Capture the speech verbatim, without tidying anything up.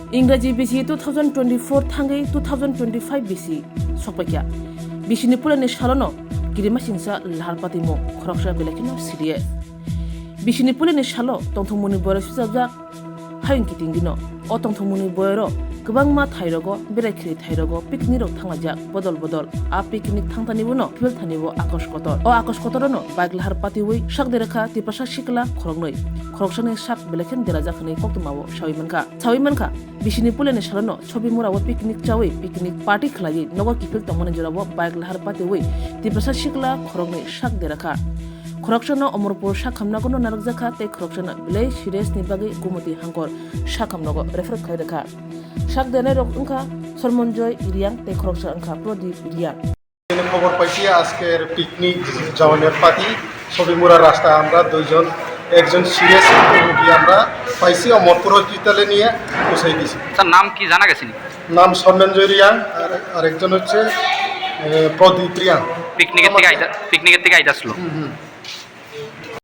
Ingraji bisi two thousand twenty-four thangwi two thousand twenty-five bisi sokpaikha. Bisini puleni salono kirimasingsa lahar patimung khoroksa belai kheno siriye. Bisini puleni salo tongthokmungni boyar sujabjak hayung kiting dino. O tongthokmungni boyaro kwbangma thairogo, berai khiri thairogo picnic rok thanglaijak bodol bodol. A picnic thangthani uno philthani bo Akosh Kotor. O Akosh Kotor ano bike lahar patiwi sak derakha Tiprasa sikla khoroknwi. Khoroksani sak belai khe derajak hwnwi koktwmao sawi mankha. Sawi mankha, bisini puleni salono Sobimura o picnic chawi picnic party khlaiwi nogo kiphil tongmani jorao bike lahar patiwi Tiprasa sikla khoroknwi sak derakha. Khoroksano Omorpur sakhamnagono narwkjakha tei khoroksano belai serious ni bagwi Gumoti Hangkor sakhamnago refer khai rwkha. Sak dernairok wngkha Sormonjoy Reang tei khoroksa wngkha Prodip Reang. এখানে খবর পাইছি আজকের পিকনিক জওয়ানের পার্টি সবিমুরা রাস্তা আমরা দুইজন, একজন সিরিয়াস রোগী আমরা পাইছি অমরপুর হসপিটালে নিয়ে পৌঁছাই দিছি। স্যার, নাম কি জানা গেছে নি? নাম সন্মঞ্জয় রিয়াং আর আরেকজন হচ্ছে এ, প্রদীপ রিয়াং। পিকনিকের থেকে আইতা, পিকনিকের থেকে আইতাছিল। হুম, হুম।